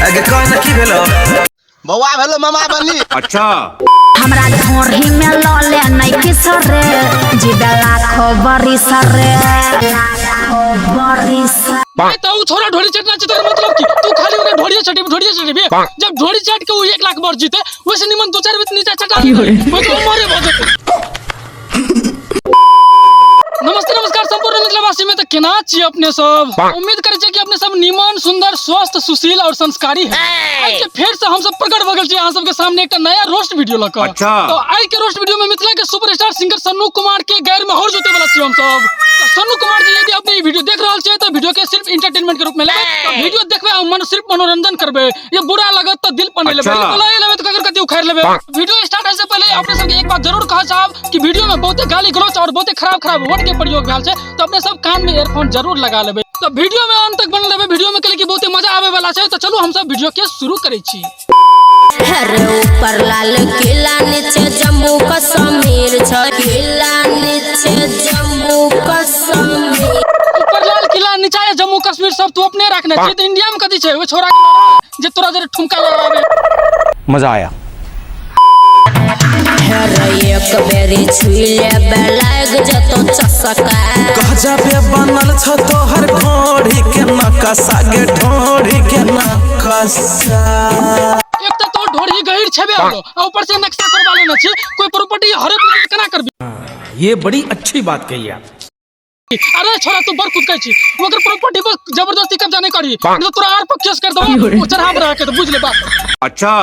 अगे कह ना की भेलो। बौआ भेलो मामा बनली। अच्छा। हमरा ढोरही में लले नहीं किसरे जिबला खबरी सरे खबरी सरे। तो उ छोरा ढोरी चटना छै, तोर मतलब की तू खाली ओकरा ढोरिये चटेबी, ढोरिये चटेबी। जब ढोरी चट के उ 1 लाख बढ़ जीते, वैसे निमन 2-4 बीत नीचा चटा वो तो मरे भ जेतै। नमस्ते नमस्कार संपूर्ण मिथिलावासी में। तो केना छी अपने सब? उम्मीद करे छी कि अपने सब निमन सुंदर स्वस्थ सुशील और संस्कारी है। आइ के फेर से हम सब प्रकट भ गेल छी अहाँ सबके सामने एकटा नया रोस्ट वीडियो ल क। अच्छा। तो आइ के रोस्ट वीडियो में मिथिला के सुपरस्टार सिंगर सन्नू कुमार के गैर में हर जोते वाला छी हम सब। तो सन्नू कुमार जी यदि अपने ई वीडियो देख रहल छियै तो वीडियो के सिर्फ एंटरटेनमेंट के रूप में लेबै, तो वीडियो देखबै आ मन सिर्फ मनोरंजन करबै। ये बुरा लगत तो दिल पर नहीं लेबै, अच्छा। ले लेबै तो ककर कति उखाड़ लेबै। वीडियो स्टार्ट होय से पहले अपने सबके एक बात जरूर कह चाहब कि वीडियो में बहुते गाली गलौज और बहुते खराब खराब वर्ड के प्रयोग भेल छै, तो अपने सब कान में एयरफोन जरूर लगा लेबै। तो वीडियो में अंत तक बनल रहबै, वीडियो में कहले कि बहुते मजा आवे वाला छै। तो चलू हम सब वीडियो के शुरू करै छी। अरे ऊपर लाल किला नीचे जम्मू कश्मीर छै, किला नीचे जम्मू कश्मीर। ऊपर लाल किला नीचा है जम्मू कश्मीर, सब तू अपने रखने छी। तो इंडिया में कथी छै ओ छोरा जे तोरा जरे ठुमका लगावे। मजा आया। अरे एक बेरी छुई लेबे लाग जतो चसका। गजबे बनल छ तोहर ढोढ़ी के नकशा गे, ढोढ़ी के नकशा। एक तो तोर ढोढ़ी गहीर छेबे आरो आ ऊपर से नक्शा करवा लेने छी, कोई प्रॉपर्टी हरे केना करबी? ये बड़ी अच्छी बात कही आप। अरे छोरा तू बड़ कुदकै छी, ओकर प्रॉपर्टी पर जबरदस्ती कब्जा नहीं करी, नहीं तो तोरा आर पर केस कर देबो, ओ चढ़ाव रह के तो बुझ ले बात। अच्छा।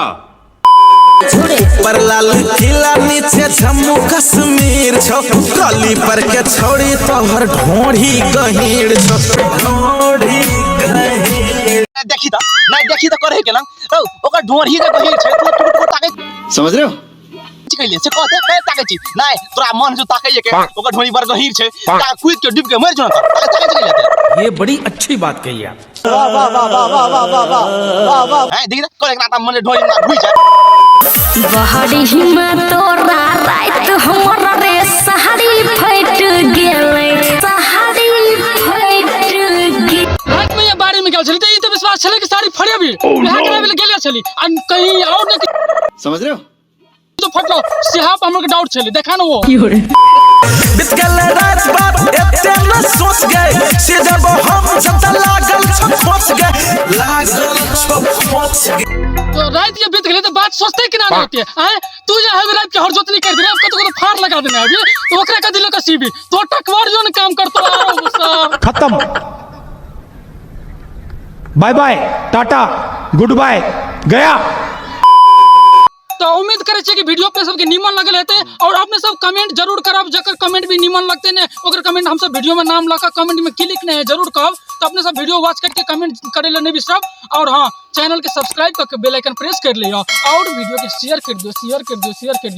पर लाल किला नीचे जम्मू कश्मीर छो, गली पर के छोड़ी तोहर ढोढ़ी गहीर छो, ढोढ़ी गहीर। देखी त नहीं देखी त करे के ना औ ओकर ढोरही जे गहीर छै, तू टुक टुक ताकै समझ रहे हो? छी कैले से कहते ए ताकै छी नहीं, तोरा मन जो ताकै के ओकर ढोरी बड़ गहीर छै, ता कूद के डूब के मर जो त ताकै छी कैले ते। ये बड़ी अच्छी बात कही आप। हैं देखी त करे के ना त मन ढोरी ना घुइ जाय। बहरी में तोरा रात हमरा रे साड़ी फट गेलै, साड़ी फट गेलै। रात में ये बाड़ी में गेल छली त ई त विश्वास छलै कि साड़ी फड़ेबी, बियाह कराबे ले गेले छली आ कहीं और ने समझ रहे हो? तो फटलो सिहाप हमर के डाउट छलै, देखा न वो। बीत गेल रात बात एते न सोच गए, से जब हम जत लागल छ खोच गए, लागल छो खोच गे। तो रात के बीत गेलै त बात सोचते कि ना होते हैं तू जे हवे रात के हर जोतनी कर दे, अब कतो कतो फाड़ लगा देने अभी तो ओकरा कथि लक सीबी तो टकवार जो न काम करतो आरो गुस्सा। खत्म, bye bye tata good bye गया। तो उम्मीद करे छियै कि वीडियो अपने सबके नीमन लगल हेतै और अपने सब कमेंट जरूर करब, जकर कमेंट भी नीमन लगते ने ओकर कमेंट हम सब वीडियो में नाम लऽ कऽ कमेंट में की लिखने है जरूर कहब। तो अपने सब वीडियो वॉच करके कमेंट करे ला नहीं बिसरब और हाँ चैनल के सब्सक्राइब करके बेल आइकन प्रेस कर लियो और वीडियो के शेयर कर दियो, शेयर कर दियो, शेयर कर दियो।